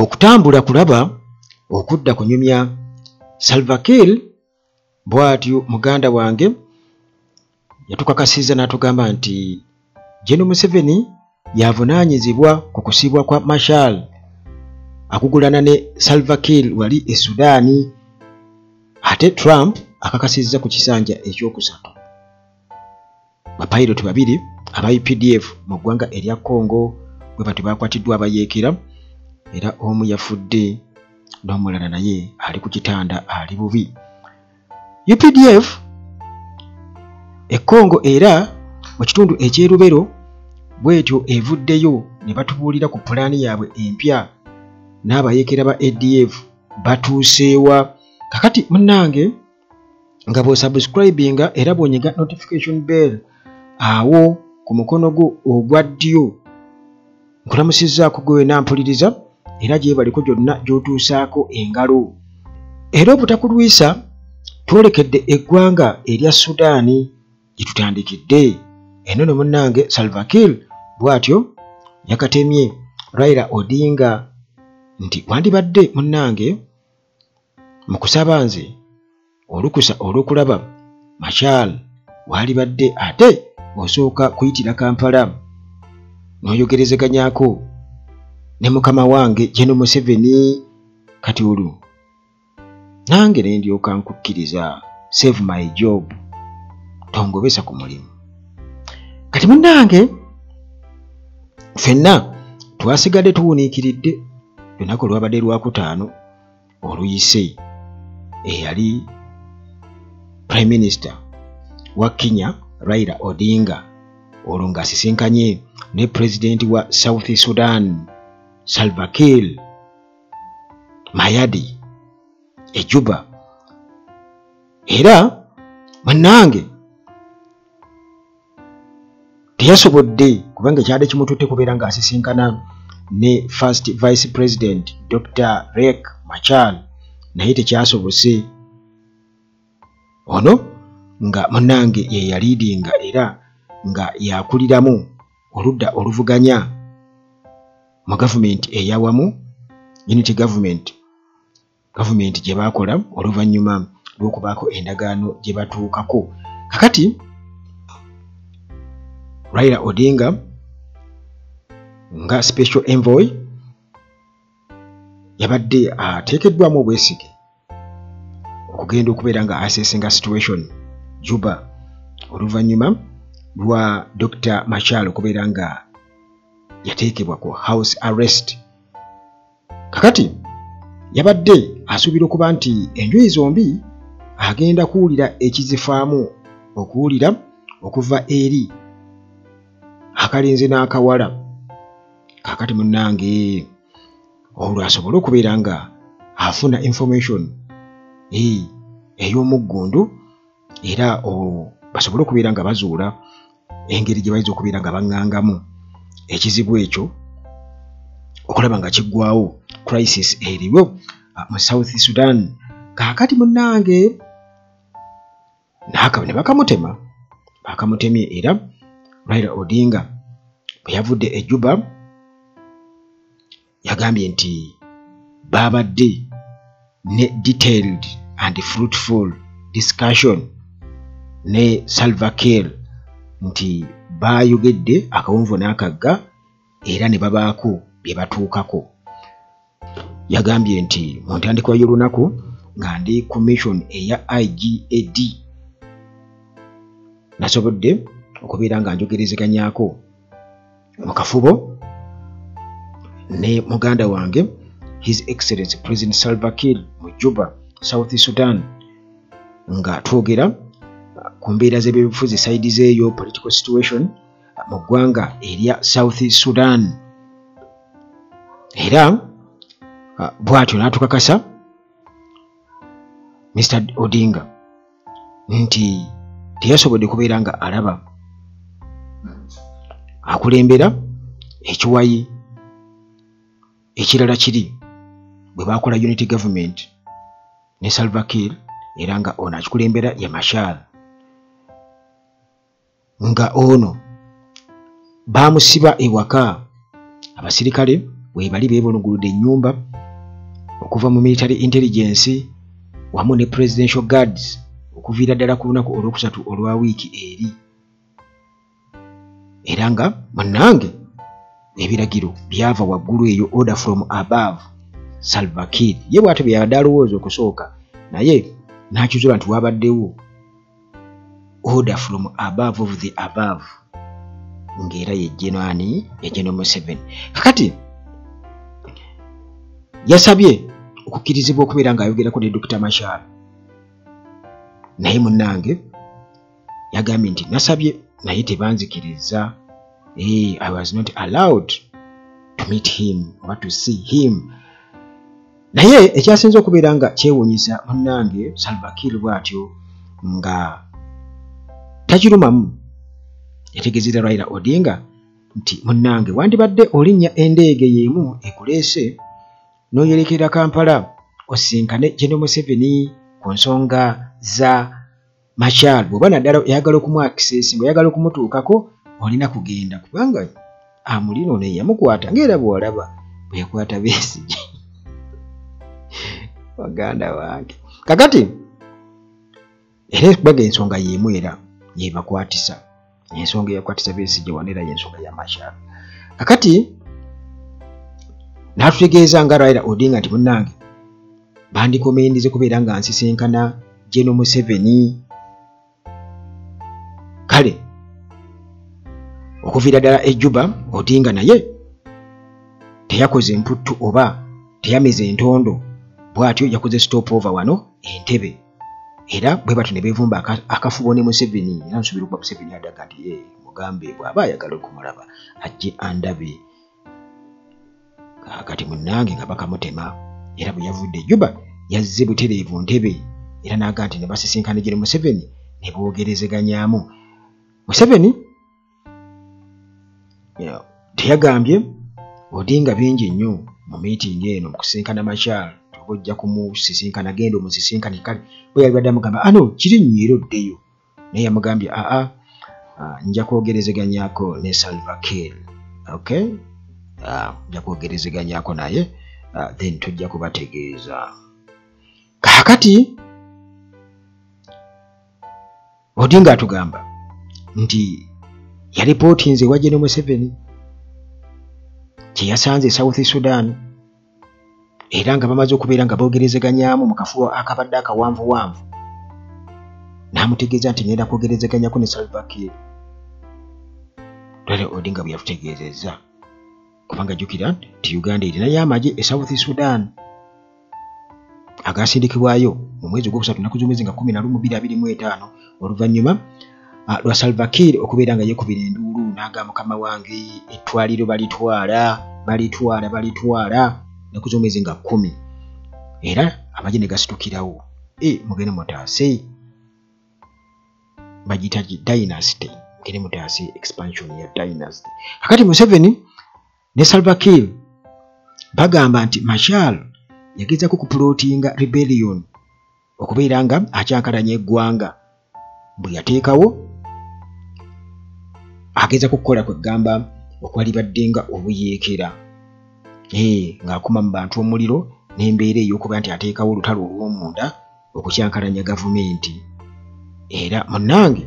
Okutambula kulaba okudda kunyumya. Salva Kiir bw'atyo muganda wange yatukakasizza n'atugamba nti General Museveni yavunaanyizibwa ku kusibwa kwa Machar akugulana ne Salva Kiir wali e Sudaani. Ate Trump akakasizza ku kisanja ekyokusatu bapayiroti babiri aba UPDF mu ggwanga erya Congo bwe batyo bakwatiddwa abayeekera, era omu yafudde n'omulala naye ali ku kitanda ali bubi. UPDF e Congo era mu kitundu eky'e Lubero bwetyo evuddeyo ne batubuulira ku pulaani yaabwe empya n'abayeekera ba ADF batuuseewa. Kakati munnange nga bw'osubscribinga era bw'onyiga notification bell awo ku mukono gwo ogwa ddyo, nkulamusizzaako gwe wenna mpuliriza era gyebaliko gyonna gy'otuusaako engalo. Era obutakulwisa twolekedde eggwanga erya Sudaani gye tutandikidde. Eno nno munnange Salva Kiir bw'atyo yakatemye Raila Odinga nti wandibadde munnange mu kusaba nze olukusa olw'okulaba Machar waalibadde ate osooka kuyitira Kampala n'oyogerezeganyako ne mukama wange General Museveni, kati olwo nange ne ndyoka nkukkiriza, save my job, tongobesa ku mulimu. Kati munnange ffenna twasigadde tuwuniikiridde lunaku lwabadde lwakutaano oluyise eyali Prime Minister wa Kenya Raila Odinga olwo ng'asisinkanye ne Pulezidenti wa South Sudan Salva Kiir Mayadi e Juba. Era munnange teyasobodde kubanga kyadde kimututte kubeera ng'asisinkana ne First Vice President Dr. Riek Machar, naye tekyasobose. Ono nga munnange ye yaliidinga era nga yakuliramu oludda oluvuganya mu gavumenti eyawamu unity government, gavumenti gye baakola oluvannyuma lw'okubaako endagaano gye batuukako. Kakati Raila Odinga nga special envoy yabadde ateekeddwamu obwesige okugenda okubeera nga assessinga situation Juba oluvannyuma lwa Dr. Machar okubeera nga yateekebwa ku house arrest. Kakati yabadde asuubira okuba nti enjuyi zombi agenda kuwulira ekizifaamu okuwulira okuva eri akalenzi n'akawala. Kakati munnange olwo asobole okubeera nga afuna information ey'omuggundu era basobole okubeera nga bazuula engeri gye bayinza okubeera nga baŋŋangamu ekizibu ekyo okulaba nga kiggwawo crisis eriwo mu South Sudan. Kaakati munnange ne bakamutema, bakamutemye era Raila Odinga bwe yavudde e Juba yagambye nti babadde ne detailed and fruitful discussion ne Salva Kiir nti baayogedde akawonvu n'akagga era ne babaako bye batuukako. Yagambye nti mu ntandikwa y'olunaku nga ndi ku mission eya IGAD nasobodde okubeera nga njogerezeganyako mu kafubo ne muganda wange His Excellency President Salva Kiir mu Juba, South Sudan, nga twogera ku mbeera z'ebyobufuzi saidi z'eyo political situation mu ggwanga erya South Sudan. Era bw'atyo n'atukakasa Mr. Odinga nti teyasobodde kubeera nga alaba akulembera ekiwayi ekirala kiri bwe baakola unity government ne Salva Kiir, era nga ono akikulembera ye Machar, nga ono baamusiba ewaka abasirikale Webali beebulunguludde ennyumba okuva mu military intelligence wamu ne presidential guards okuviira ddala ku lunaku olwokusatu olwa wiiki eri, era nga munnange ebiragiro byava waggulu eyo, order from above. Salva Kiir ye bw'atyo bye yabadde alowooza okusooka, naye n'akizuula nti wabaddewo order from above of the above, ng'era ye General ani, ye General Museveni. Kakati yasabye okukkirizibwa okubeera ng'ayogerako ne Dr. Machar, naye munnange yagambye nti nasabye naye tebanzikiriza. I was not allowed to meet him or to see him. Naye ekyasinze okubeera nga kyewuunyisa munnange, Salva Kiir bw'atyo nga takirumamu yategeezeza Raila Odinga nti munnange wandibadde olinnya endeege y'emu ekuleese n'oyolekera Kampala osinkane General Museveni ku nsonga za Machar. Bw'oba naddala oyagala okumuaccess, ng'oyagala okumutuukako, olina kugenda, kubanga amulina ono yamukwata ng'era bw'olaba bwe yakwata Besigye, baganda bange. Kakati era kubaga ensonga y'emu era yebakwatisa, ensonga eyakwatisa Besigye wano era y'ensonga ya Machar. Kakati n'atutegeeza nga Raila Odinga nti munnange bandikomendize kubeera nga nsisinkana General Museveni. Kale okuviira ddala e Juba, Odinga naye teyakoze emputtu oba teyamize entondo, bw'atyo yakoze stop over wano Entebbe, era bwe batyo ne beevumba akafubo ne Museveni. Era nsuubira okuba Museveni adaga nti ye mugambe bw'aba ayagala okumulaba ajje andabe. Kaakati munnange nga bakamutema, era bwe yavudde e Juba yazze butereevu Ntebe, era n'aga nti ne basisinkana General Museveni ne boogerezeganyaamu. Museveni teyagambye Odinga bingi nnyo mu meeting eno mu kusisinkana Machar, oba ojja kumusisinkana genda omusisinkane. Kale bwe yalibadde amugamba ano kiri nnyo era oddeyo, naye yamugambye aa nja kwogerezeganyako ne Salva Kiir, okay, nja kwogerezeganyako naye, then tujja kubategeeza. Kaakati Odinga atugamba nti yalipootinze ewa General Museveni kye yasanze e South Sudan, era nga bamaze okubeera nga boogerezeganyaamu mu kafubo akabadde akawanvuwanvu, n'amutegeeza nti ngenda kwogerezeganyako ne Salva Kiir. Raila Odinga bwe yatutegeezezza, kubanga jjukira nti Uganda erinayo amagye e South Sudan agasindikibwayo mu mwezi ogwokusatu nnaku z'omwezi nga 11 2025, oluvannyuma lwa Salva Kiir okubeera nga yeekubira enduulu n'agamba mukama wange ettwaliro balitwala balitwala balitwala nnaku z'omwezi nga 10, era amagye ne gasitukirawo. Mugende mutaase, bagiyita dynasty, mugende mutaase expansion ya dynasty. Kakati Museveni ne Salva Kiir bagamba nti Machar yagezaako kuplotinga rebellion okubeera nga akyankalanya eggwanga, bwe yateekawo agezaako kukola kwegamba okwalibadde nga obuyeekera, ng'akuma mu bantu omuliro n'embeera ey'okuba nti ateekawo olutalo olw'omunda okukyankalanya gavumenti. Era munnange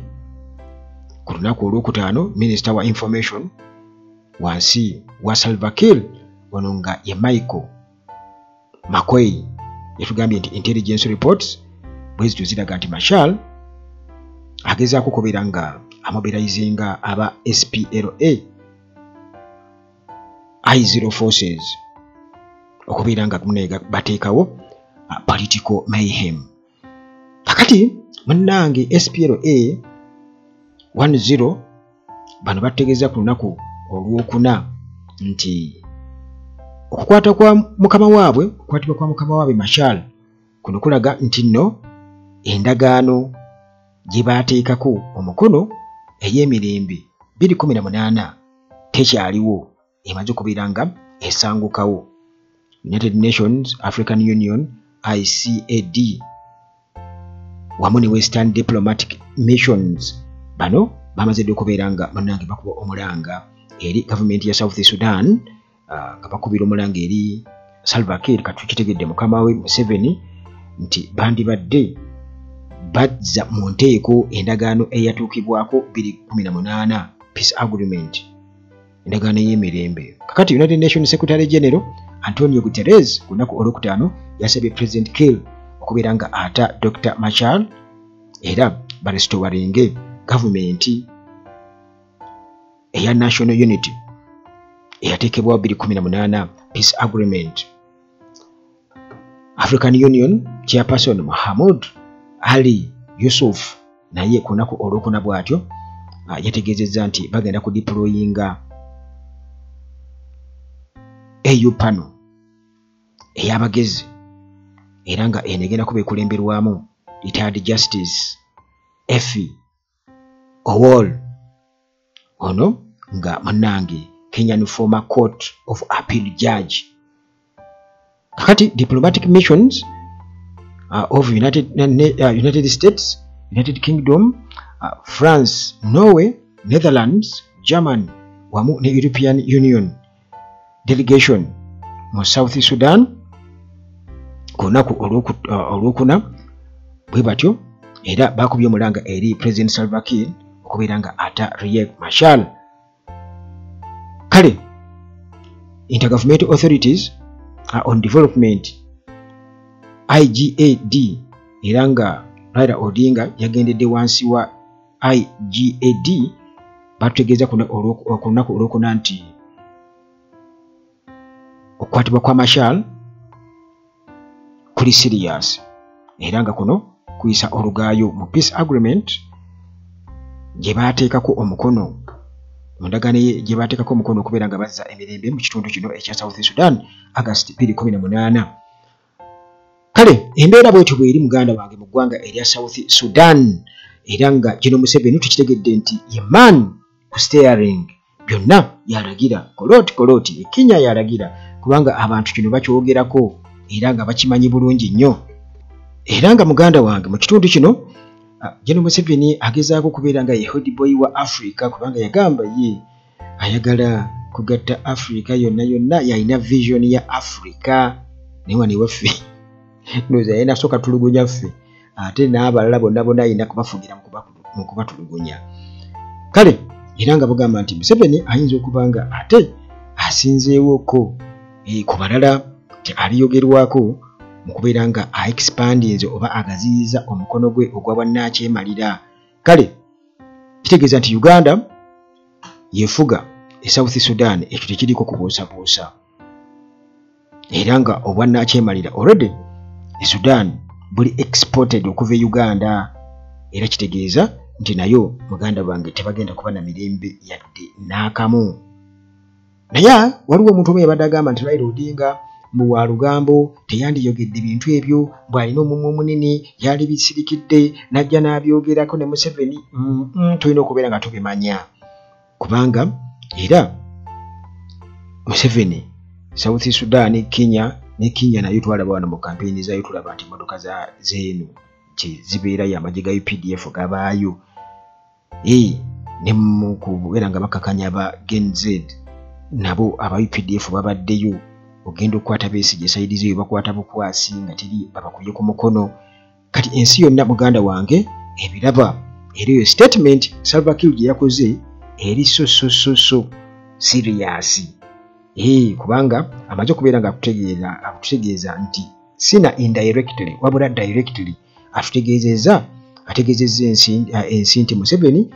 ku lunaku olwokutaano minisita wa information wansi wa Salva Kiir ono nga ye Michael Makuei yatugambye nti intelligence reports bwe zityo ziraga nti Machar agezaako okubeera nga amobilizinga aba SPLA I0 forces okubeera nga bateekawo political mayhem. Kakati munnange SPLA 10 bano bategeeza ku lunaku olwokuna nti okukwata kwa mukama waabwe, okukwatibwa kwa mukama waabwe Machar kuno kulaga nti nno endagaano gye baateekako omukono ey'emirembe 2018 tekyaliwo, emaze okubeera nga esangukawo. United Nations, African Union, ICAD wamu ne Western Diplomatic Missions bano bamaze dda okubeera nga bannange bakuba omulanga eri gavumenti ya South Sudan Nga bakubira omulanga eri Salva Kiir, kati tukitegedde mukama we Museveni, nti bandibadde bazza mu nteeko endagaano eyatuukibwako 2018 peace agreement, endagaano ey'emirembe. Kakati United Nations Secretary General Antonio Guterres ku lunaku olwokutaano yasabye President Kiir okubeera nga ata Dr. Machar era barestoringe gavumenti eya National Unity eyateekebwawo 2018 peace agreement. African Union Chairperson Mahamud Ali Yusuf naye ku lunaku olwokuna bw'atyo yategeezezza nti bagenda ku deployinga AU panel ey'abagezi, era nga eno egenda kuba ekulemberwamu retired Justice Effie Owol, ono nga munnange Kenyan former Court of Appeal judge. Kakati diplomatic missions of United States, United Kingdom, France, Norway, Netherlands, German wamu ne European Union delegation mu South Sudan ku lunaku olwokuna bwe batyo era bakubye omulanga eri President Salva Kiir okubeera nga ata Riek Machar. Kale Intergovernmental Authorities on Development IGAD, era nga Raila Odinga yagendedde wansi wa IGAD, batutegeeza ku lunaku olwokuna nti okukwatibwa kwa Machar kuli serious, era nga kuno kuyisa olugaayo mu peace agreement gye baateekako omukono, mu ndagaano gye baateekako omukono okubeera nga bazza emirembe mu kitundu kino ekya South Sudan August 2018. Kale embeera bwetyo bweri muganda wange mu ggwanga erya South Sudan, era nga General Museveni tukitegedde nti ye man ku steering, byonna yalagira kolooti kolooti, Kenya yalagira, kubanga abantu kino bakyogerako era nga bakimanyi bulungi nnyo. Era nga muganda wange mu kitundu kino General Museveni agezaako okubeera nga ye head boy wa Africa, kubanga yagamba ye ayagala kugatta Africa yonna yonna, yalina vision ya Africa. Naye wano ewaffe ndowooza yalina sooka tulugunya ffe, ate n'abalala bonna bonna alina kubafugira mu kubatulugunya. Kale era nga bugamba nti Museveni ayinza okuba nga ate asinzeewoko ku balala aliyogerwako mu kubeera nga aexpandinze oba agaziyiza omukono gwe ogwa bwannakyemalira. Kale kitegeeza nti Uganda yefuga e South Sudan, ekyo tekiriko kubuusabuusa, era nga obwannakyemalira already e Sudan buli exported okuva e Uganda, era kitegeeza nti nayo muganda wange tebagenda kuba na mirembe yadde n'akamu. Naye waliwo omuntu omu yabadde agamba nti Raila Odinga mbu wa lugambo, teyandiyogedde bintu ebyo, bw'alina omumwa omunene yali bisirikidde n'ajja n'abyogerako ne Museveni. Tulina okubeera nga tubimanya, kubanga era Museveni South Sudan, Kenya ne Kenya nayo twalaba wano mu kampeyini zaayo, tulaba nti emmotoka zeeno zibeerayo, amagye ga UPDF gabaayo, ne mu kubeera nga bakakanya aba Gen Z nabo aba UPDF babaddeyo. Ogenda okukwata Besigye sayidi zeeyo bakwata bukwasi nga teri babakubye ku mukono. Kati ensi yonna muganda wange ebiraba, era eyo statement Salva Kiir gye yakoze eri so so so so serious, kubanga amaze okubeera nga akutegeeza nti sina indirectly wabula directly atutegeezezza, ategeezezza ensi nti Museveni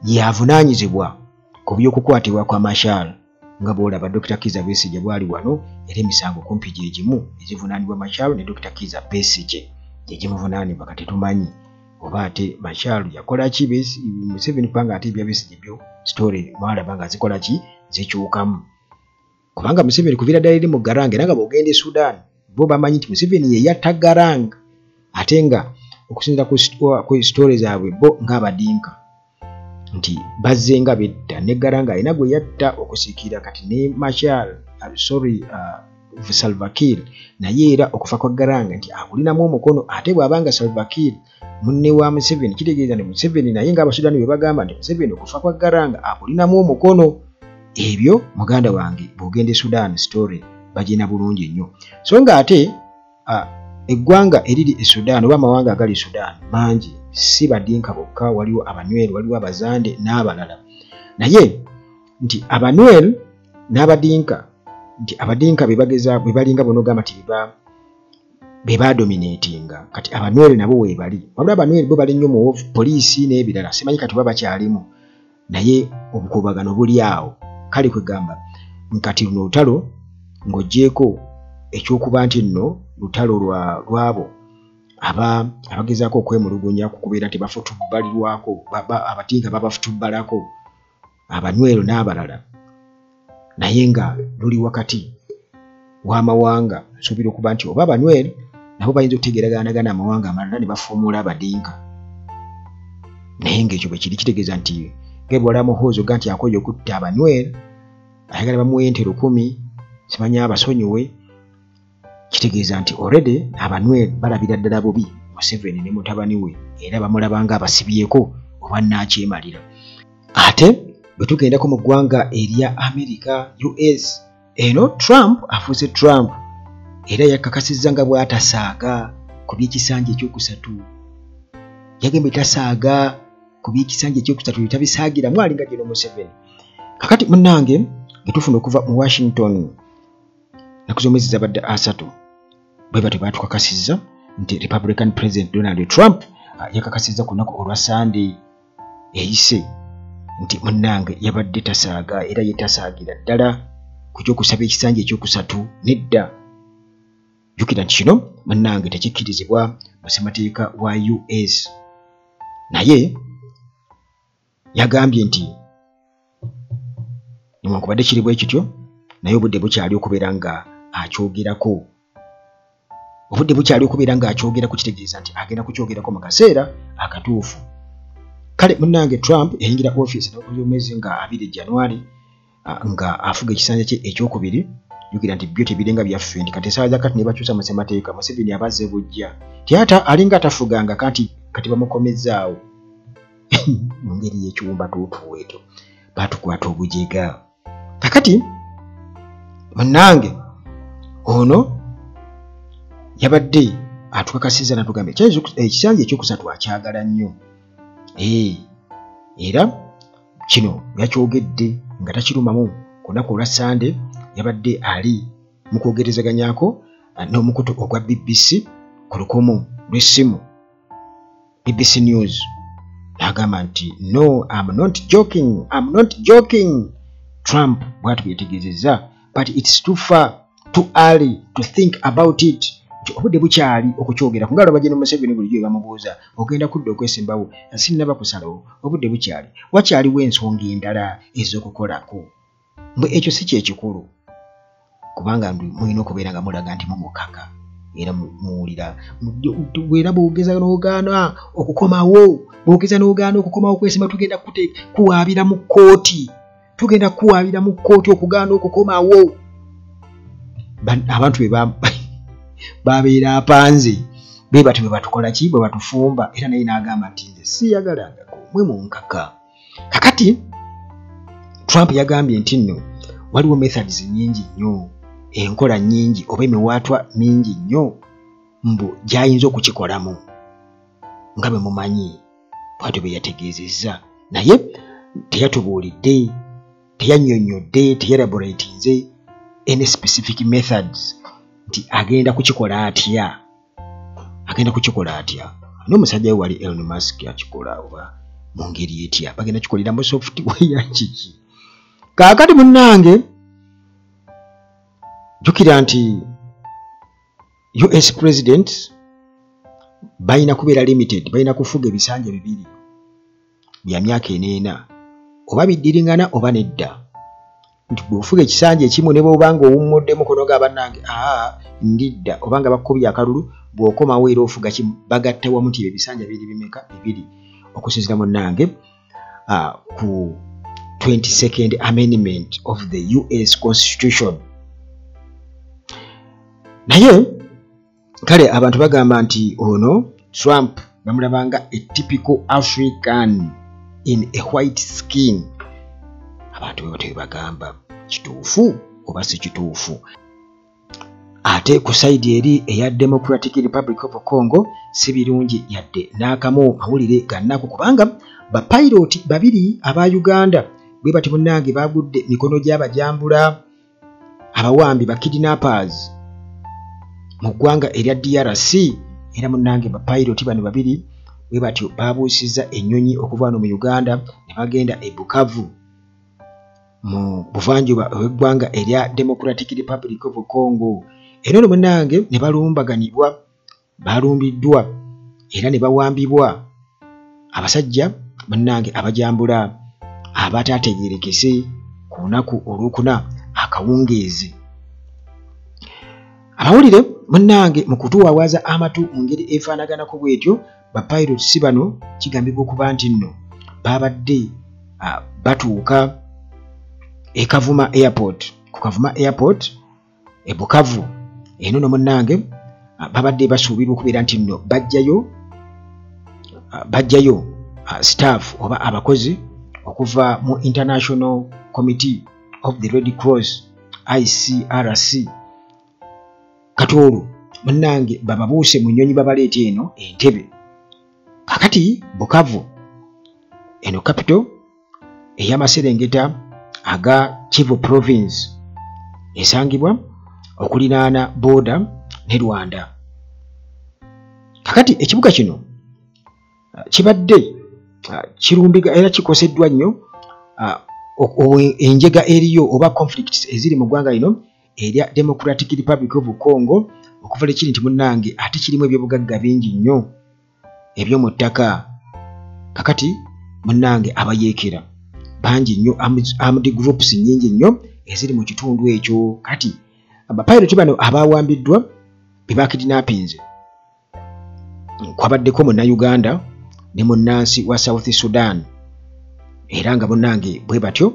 yavunaanyizibwa ku by'okukwatibwa kwa Machar, nga bw'olaba Dr. Kizza Besigye bw'ali wano, era emisango kumpi gye gimu egivunaanibwa Machar ne Dr. Kizza Besigye gye gimuvunaanibwa. Kati tumanyi oba ate Machar yakola ki Museveni, kubanga ate ebya Besigye byo story mwalaba nga zikola ki, zikyukamu, kubanga Museveni kuviira ddala eri mu Garang, era nga bw'ogenda e Sudan bo bamanyi nti Museveni ye yatta Garang, ate nga okusinziira ku story zaabwe bo ng'abadinka nti bazze nga betta ne Garang alina gwe yatta okusikira. Kati ne Machar, Salva Kiir naye era okufa kwa Garang nti akulinamu omukono, ate bw'abanga Salva Kiir munne wa Museveni kitegeeza nti Museveni naye ng'Abasudani bwe bagamba nti Museveni okufa kwa Garang akulinamu omukono. Ebyo muganda wange bw'ogenda e Sudan story bagina bulungi nnyo. So nga ate eggwanga eriri e Sudan oba amawanga agali e Sudan mangi, si Badinka bokka, waliwo Abanweri, waliwo Abazande n'abalala. Naye nti Abanweri n'Abadinka, nti Abadinka be bageza bwe balinga bonogamba nti be badominatinga. Kati Abanweri nabo weebali, wabula Abanweri bo bali nnyo mu poliisi n'ebirala, simanyi kati oba bakyalimu, naye obukuubagano buli awo. Kale kwegamba nkati luno olutalo ng'oggyeeko ekyokuba nti nno lutalo lwabo abagezaako okwemulugunya ku kubeera nti bafutubbalirwako, Abadinka babafutubbalako, Abanwero n'abalala, naye nga luli wakati w'amawanga. Nsuubira okuba nti oba Abanwero nabo bayinza okutegeeraganagana amawanga amalala ne bafuumuula Abadinka, naye ng'ekyo bwe kiri kitegeeza nti ngebwala Muhoozi oga nti akoye okutta Abanwero, ayagala bamuwe ente 1000 simanyi abasonyiwe, kitegeeza nti already Abanwero balabira ddala bubi Museveni ne mutabani we, era bamulabanga abasibyeko obwannakyemalira. Ate bwe tugendako mu ggwanga erya America, US, eno Trump afuuse Trump, era yakakasizza nga bw'atasaaga ku by'ekisanja ekyokusatu. Yagambye tasaaga ku by'ekisanja ekyokusatu, tabisaagiramu, alinga gino Museveni. Kakati munnange ge tufuna okuva mu Washington nnaku z'omwezi zabadde 3, bwe batyo baatukakasizza nti Republican President Donald Trump yakakasizza ku lunaku olwa Sunday eyise nti munnange yabadde tasaaga, era ye tasaagira ddala ku ky'okusaba ekisanja ekyokusatu nedda. Jjukira nti kino munnange tekikkirizibwa mu ssemateeka wa US, naye yagambye nti newankubadde kiri bwe kityo, naye obudde bukyali okubeera nga akyogerako. Obudde bukyali okubeera nga akyogerako kitegeeza nti agenda kukyogerako mu kaseera akatuufu. Kale munnange Trump yayingira ofiisi n'omwezi nga 2 January nga afuga ekisanja kye ekyokubiri. Jjukira nti byo tebirenga byaffe, nti kati essaawa za kati ne bakyusa mu ssemateeka, Museveni abazze bujja tyata alinga atafuganga, kati bamukomezzaawo mu ngeri y'ekiwumbatuutu etyo, baatukwata obujega. Kakati munnange ono yabadde atukakasizza n'atugamba ekisanja ekyokusatu akyagala nnyo, era kino yakyogedde nga takirumamu. Ku lunaku olwa Sande yabadde ali mu kwogerezeganyako n'omukutu ogwa BBC ku lukumu lw'essimu, BBC News, n'agamba nti no, I'm not joking, I'm not joking. Trump bw'atyo bwe yategeezezza, but it's too far, too early to think about it. Nti obudde bukyali okukyogerako. Nga lwaba Gen Museveni bulijjo bamubuuza ogenda kudda okwesimbawo, sinnaba kusalawo, obudde bukyali, wakyaliwo ensonga endala ez'okukolako. Mbwe ekyo si kyekikulu, kubanga mulina okubeera nga mulaga nti mumukaka, era muwulira era bw'ogeza n'ogaana okukomawo, bw'ogeza n'ogaana okukomawo okwesimba, tugenda kuwaabira mu kkooti, tugenda kuwaabira mu kkooti okugaana okukomawo. Abantu be babeera apanze be batyo bwe batukola ki, bwe batufumba. Era naye n'agamba nti nze siyagalangako, mwe munkaka. Kakati Trump yagambye nti nno waliwo methods nnyingi nnyo, enkola nnyingi oba emiwaatwa mingi nnyo mbu gy'ayinza okukikolamu nga bwe mumanyi, bw'atyo bwe yategeezezza. Naye teyatubuulidde, teyannyonnyodde, teyelaboratinze any specific methods nti agenda kukikola atya, agenda kukikola atya. N'omusajja we wali Elon Musk akikola oba mu ngeri etya, bagenda kikolera mu software kiki. Kaakati munnange jjukira nti US president balina kubeera limited, balina kufuga ebisanja 2 bya myaka 4, oba biddiringana oba nedda. Nti bw'ofuga ekisanja ekimu ne bw'oba nga owummuddemu kono ga bannange ndidda, oba nga bakukubye akalulu, bw'okomawo era ofuga kimu, bagatta wamu nti ebisanja biri bimeka, 2, okusinziira munnange ku 22nd Amendment of the US Constitution. Naye kale abantu bagamba nti ono Trump bamulabanga a typical African in a white skin. Abantu bwe batyo bagamba, kituufu oba si kituufu? Ate ku sayidi eri eya Democratic Republic of Congo si birungi yadde n'akamu, mawulire gannaku, kubanga bapayiroti babiri aba Uganda bwe bati munnange bagudde mikono gy'abajambula abawambi ba kidnappers mu ggwanga erya DRC. Era munnange bapayiroti bano babiri bwe batyo babuusizza ennyonyi okuva wano mu Uganda ne bagenda e Bukavu mu buvanjuba obw'eggwanga erya Democratic Republic of Congo. Eno nno munnange ne balumbaganibwa, balumbiddwa era ne bawambibwa abasajja munnange abajambula abataategeerekese ku lunaku olwokuna akawungeezi. Amawulire munnange mu kutuwaawaza amatu mu ngeri efaanaganako bw'etyo, bapilots bano kigambibwa okuba nti nno babadde batuuka e Kavuma Airport, ku Kavuma Airport e Bukavu. Eno nno munnange babadde basuubirwa okubeera nti nno bajjayo staff oba abakozi okuva mu International Committee of the Red Cross ICRC. Kati olwo munnange bababuuse mu nnyonyi babaleeta eno Entebbe. Kakati Bukavu eno capital ey'amaserengeta aga Kivu Province, esangibwa okuliraana border ne Rwanda. Kakati ekibuga kino kibadde kirumbiga era kikoseddwa nnyo enjega eriyo oba conflicts eziri mu ggwanga lino erya Democratic Republic of Congo, okuva lwe kiri nti munnange ate kirimu ebyobugagga bingi nnyo eby'omu ttaka. Kakati munnange abayeekera bangi nnyo, armed groups nnyingi nnyo eziri mu kitundu ekyo. Kati abapayiroti bano abawambiddwa be bakidnappinze kwabaddeko munnayuganda ne munnansi wa South Sudan, era nga munnange bwe batyo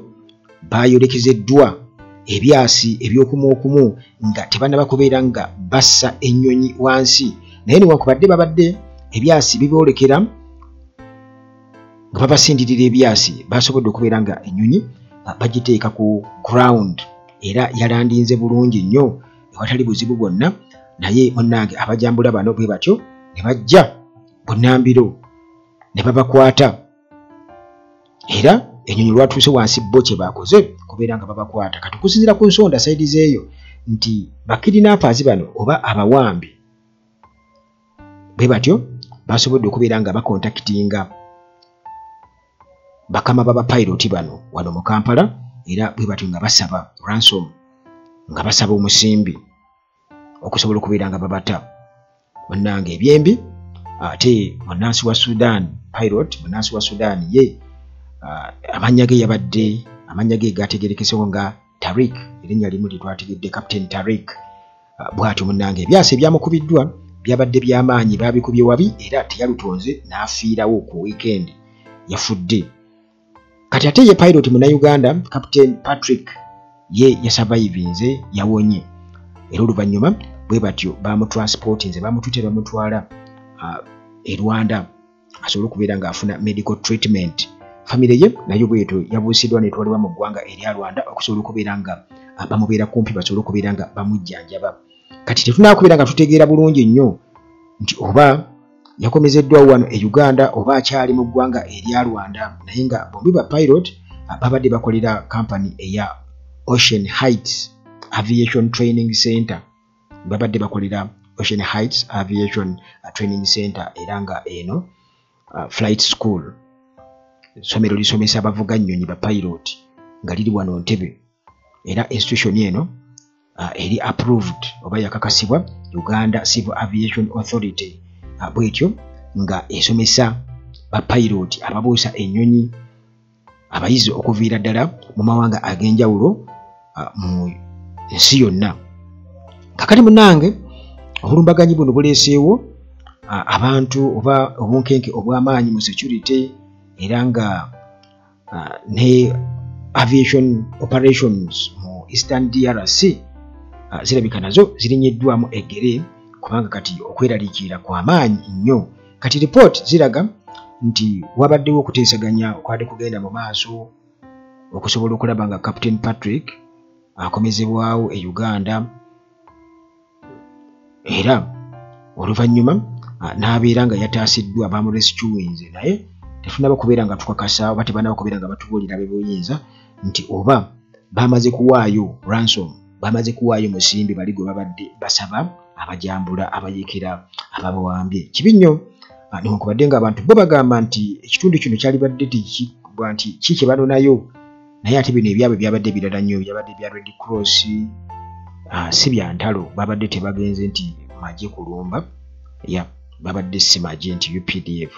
bayolekezeddwa ebyasi eby'okumuokumu nga tebannaba kubeera nga bassa ennyonyi wansi. Naye newankubadde babadde ebyasi biboolekera nga babasindirira ebyasi, basobodde okubeera nga ennyonyi bagiteeka ku ground era yalandinze bulungi nnyo ewatali buzibu bwonna. Naye munnange abajambula bano bwe batyo ne bajja bunnambiro ne babakwata, era ennyonyi lwatuuse wansi bo kye baakoze kubeera nga babakwata. Kati okusinziira ku nsonda sayidi zeeyo nti bakidnappers bano oba abawambi bwe batyo basobodde okubeera nga bakontakitinga bakama b'abapayiroti bano wano mu Kampala, era bwe batyo nga basaba ransom, nga basaba omusimbi okusobola okubeera nga babata. Munnange ebyembi ate munnansi wa Sudan, pilot munnansi wa Sudan ye amannya ge yabadde, amannya ge gategeerekesewo nga Tariq, erinnya limu lye twategedde Captain Tariq. Bw'atyo munnange ebyasi ebyamukubiddwa byabadde by'amaanyi, baabikubye wabi era teyalutonze n'afiirawo ku weekend, yafudde. Kati ate ye pilot munnayuganda Captain Patrick ye yasurvivinze, yawonye, era oluvannyuma bwe batyo bamutransportinze, bamututte bamutwala e Rwanda asobole okubeera ng'afuna medical treatment. Famire ye nayo bwetyo yabuusiddwa n'etwalibwa mu ggwanga erya Rwanda okusobola okubeera nga bamubeera kumpi, basobole okubeera nga bamujjanjaba. Kati tetunnaba nga tutegeera bulungi nnyo nti oba yakomezeddwawo wano e Uganda oba akyali mu ggwanga erya Rwanda, naye nga bombi ba pilot babadde bakolera company eya Ocean Heights Aviation Training Center. Babadde bakolera Ocean Heights Aviation Training Center, era nga eno flight school, essomero lisomesa abavuga nnyonyi ba pilot, nga liri wano Ntebe. Era institution eno eri approved oba yakakasibwa Uganda Civil Aviation Authority, bwetyo nga esomesa ba pilot ababuusa ennyonyi abayizi okuviira ddala mu mawanga ag'enjawulo mu nsi yonna. Kakati munnange obulumbaganyi buno buleeseewo abantu oba obunkenke obw'amaanyi mu security, era nga ne aviation operations mu Eastern DRC zirabika nazo zirinyiddwamu eggere, kubanga kati okweraliikirira kw'amaanyi nnyo. Kati report ziraga nti wabaddewo okuteesaganya okwabadde kugenda mu maaso okusobola okulaba nga Captain Patrick akomezebwawo e Uganda, era oluvannyuma n'abeera nga yataasiddwa, bamurescuinze, naye tetunaba kubeera nga tukakasa oba tebanaba kubeera nga batubuulira bebuyinza nti oba bamaze kuwaayo ransom, bamaze kuwaayo musimbi bali gwe babadde basaba abajambula abayeekera ababawambye. Kibi nnyo newankubadde nga abantu bo bagamba nti ekitundu kino kyalibadde tekibwa nti ki kye banonayo, naye ate bino ebyabwe byabadde birala nnyo, byabadde bya Red Cross, si bya ntalo, babadde tebagenze nti magye kulumba, ya babadde si magye nti UPDF.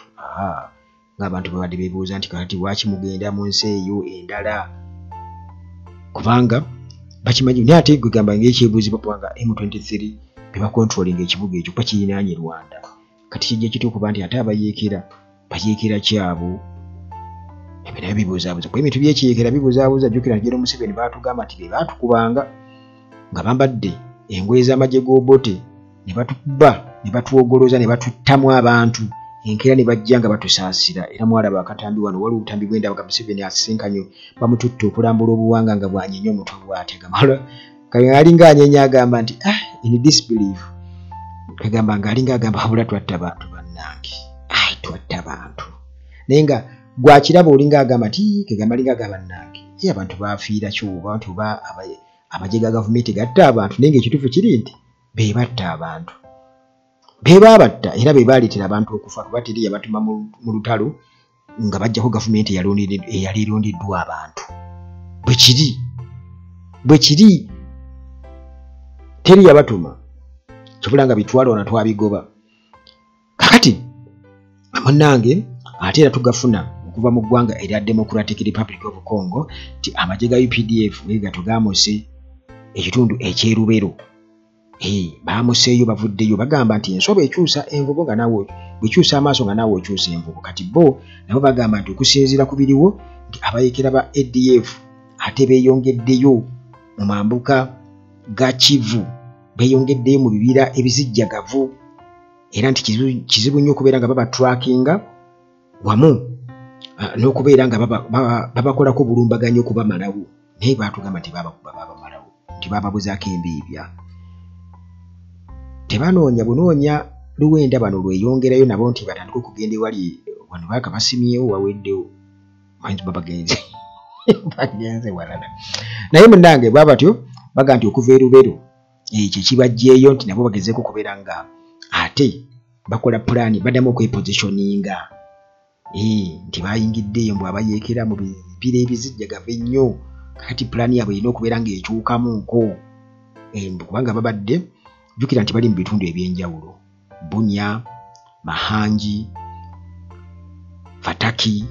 Ng'abantu babadde beebuuza nti kakati lwaki mugenda mu nsi eyo endala, kubanga bakimanyi. Naye ate gwegamba ng'ekyebuuzibwa kubanga M23 bebakontrolinga ekibuga ekyo kuba kirinaanye Rwanda. Kati kijja kitya okuba nti ate abayeekera bayeekera kyabo? Ebyo nabyo bibuzaabuza, kuba ebintu by'ekiyeekera bibuzaabuza. Jjukira nti General Museveni baatugamba nti be baatukubanga nga bambadde engoye z'amagye g'Obote, ne batukuba ne batuwogoloza ne batuttamu abantu, enkeera ne bajja nga batusaasira. Era mwalaba akatambi wano, waliwo obutambi bw'endaba nga Museveni asisinkanye bamututte okulambula obuwanga nga bw'anyenya omutwe bw'ategama, alinga anyenya agamba nti in disbelief, kagamba ng'alinga agamba wabula twatta abantu bannange, ai twatta abantu. Naye nga gwakiraba olinga agamba nti kagamba alinga agamba bannange, ye abantu baafiira ki oba nti oba amagye ga gavumenti gatta abantu, naye ng'ekituufu kiri nti be batta abantu, be baabatta era be baaleetera abantu okufa, kuba teri yabatuma mu lutalo nga bajjako gavumenti eyali erondeddwa abantu. Bwe kiri, bwe kiri, teri yabatuma, kibula nga bitwala wano twabigoba. Kakati munnange ate era tugafuna okuva mu ggwanga erya Democratic Republic of Congo nti amagye ga UPDF gato gaamuse ekitundu eky'e Lubero. Baamuseeyo bavuddeyo, bagamba nti ensoba ekyusa envubo nga naawe bw'ekyusa amaaso nga naawe okyusa envubo. Kati bo nabo bagamba nti okusinziira ku biriwo nti abayeekera ba ADF ate beeyongeddeyo mu mambuka ga Kivu, beeyongeddeyo mu bibira ebizijjagavu, era nti kizibu nnyo okubeera nga babatrackinga wamu n'okubeera nga babakolako obulumbaganyi okubamalawo. Naye baatugamba nti babakuba babamalawo, nti bababuzaako embiibya. Tebanoonya bunoonya luwenda bano lweyongerayo nabo nti batandike okugenda ewali wano baaka basimyewo waweddewo, manyi babagenze bagenze walala. Naye munnange bwe batyo baga nti okuva e Lubero ekyo kibajjeeyo nti nabo bagezeeko okubeera nga ate bakola pulaani baddamu okwepositioninga, nti bayingiddeeyo mbu abayeekera mu bibira ebizijjagavu ennyo. Kakati pulaani yaabwe erina okubeera ng'ekyukamuuko, kubanga babadde jjukira nti bali mu bitundu ebyenjawulo, Bunya, Mahangi, Fataki,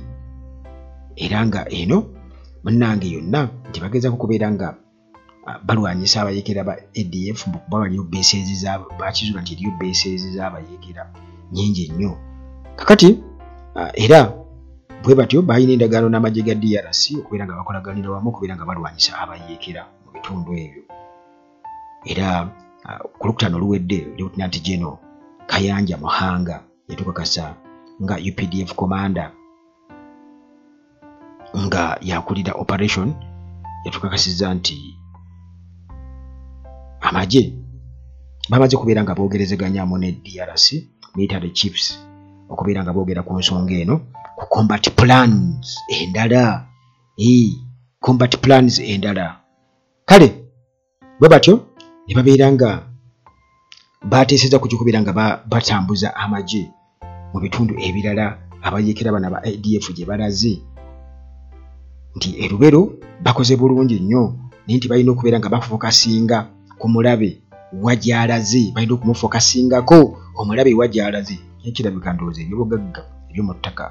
era nga eno munnange yonna nti bagezaako okubeera nga balwanyisa abayeekera ba ADF, kuba baliyo beeseezi bakizuula nti eriyo beeseezi z'abayeekera nnyingi nnyo. Kakati era bwe batyo balina endagaano n'amagye ga DRC okubeera nga bakolaganira wamu okubeera nga balwanyisa abayeekera mu bitundu ebyo. Era ku Lwokutaano oluwedde Lieutenant General Kayanja Muhanga yatukakasa nga UPDF commander nga yakulira operation, yatukakasizza nti amagye bamaze kubeera nga boogerezeganyaamu ne DRC military chiefs okubeera nga boogera ku nsonga eno ku combat plans endala, combat plans endala. Kale bwe batyo ne babeera nga bateesezza ku kikubeera nga batambuza amagye mu bitundu ebirala abayeekera bano aba ADF gye balaze nti e Lubero bakoze bulungi nnyo, naye nti balina okubeera nga bafokasinga ku mulabe wa gy'alaze, balina okumufokasingako omulabe wa gy'alaze. Ekirabika ndowooza ebyobugagga eby'omu ttaka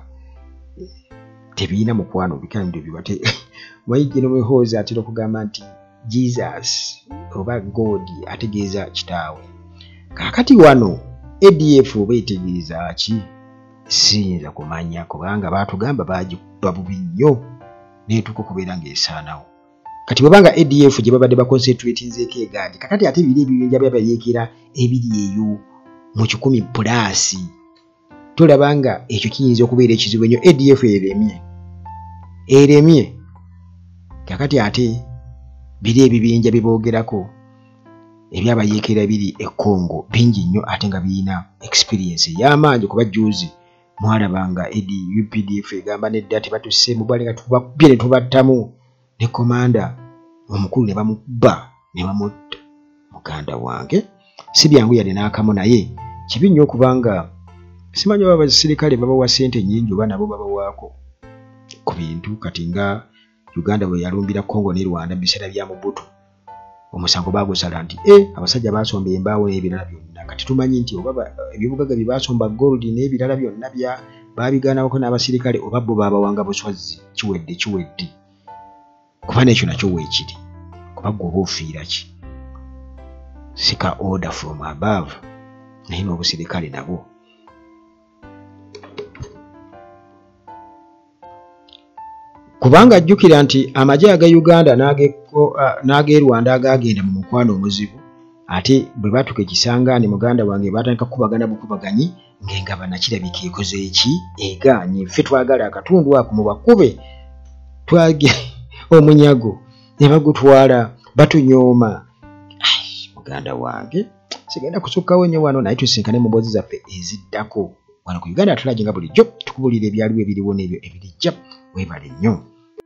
tebirina mukwano bikando bibate. Manyi General Muhoozi atera okugamba nti Jesus oba God ategeeza kitaawe. Kaakati wano ADF oba etegeeza ki? Siyinza kumanya kubanga baatugamba baagikuba bubi nnyo n'etuuka okubeera ng'esaanawo. Kati bw'obanga ADF gye babadde baconcentratinzeeko egaadi, kakati ate biri ebibinja by'abayeekera ebiri eyo mu 100+, tolaba nga ekyo kiyinza okubeera ekizibu ennyo. ADF eremye, eremye. Kakati ate biri ebibinja biboogerako ebyabayeekera biri e Congo bingi nnyo ate nga birina experience ey'amaanyi, kuba jjuuzi mwalabanga edi UPDF egamba nedda tebatusse mubale nga tubakubye ne tubattamu ne komanda omukulu ne bamukuba ne bamutta. Muganda wange si byangu yadde n'akamu, naye kibi nnyo okubanga simanyi oba abasirikale babawa ssente nnyingi oba nabo babawaako ku bintu. Kati nga Uganda bwe yalumbira Congo ne Rwanda mu biseera bya Mobutu, omusango baagusala nti abasajja baasomba embaawo n'ebirala byonna. Kati tumanyi nti oba ebyobugagga bye baasomba gold n'ebirala byonna bya baabigaanawako n'abasirikale oba bo baabawanga buswazzi. Kiwedde kiwedde, kuba n'ekyo nakyo weekiri, kuba ggwe oba ofiira ki? Sika order from above, naye n'obusirikale nabwo. Kubanga ajjukira nti amagye aga Uganda n'ag'e Rwanda agaagenda mu mukwano omuzibu, ate bwe baatuuka e Kisangani muganda wange baatandika kukubagana bukubaganyi ng'engabana kirabika ekoze eki egaanye. Ffe twagala akatundu ako mubakube, twage omunyago ne bagutwala batunyooma. Muganda wange sigenda kusukkawo nnyo wano, naye tusinkane mu mboozi zaffe eziddako wano ku Uganda At Large nga bulijjo tukubuulira ebyaliwo ebiriwo n'ebyo ebirijja. Weebale nnyo.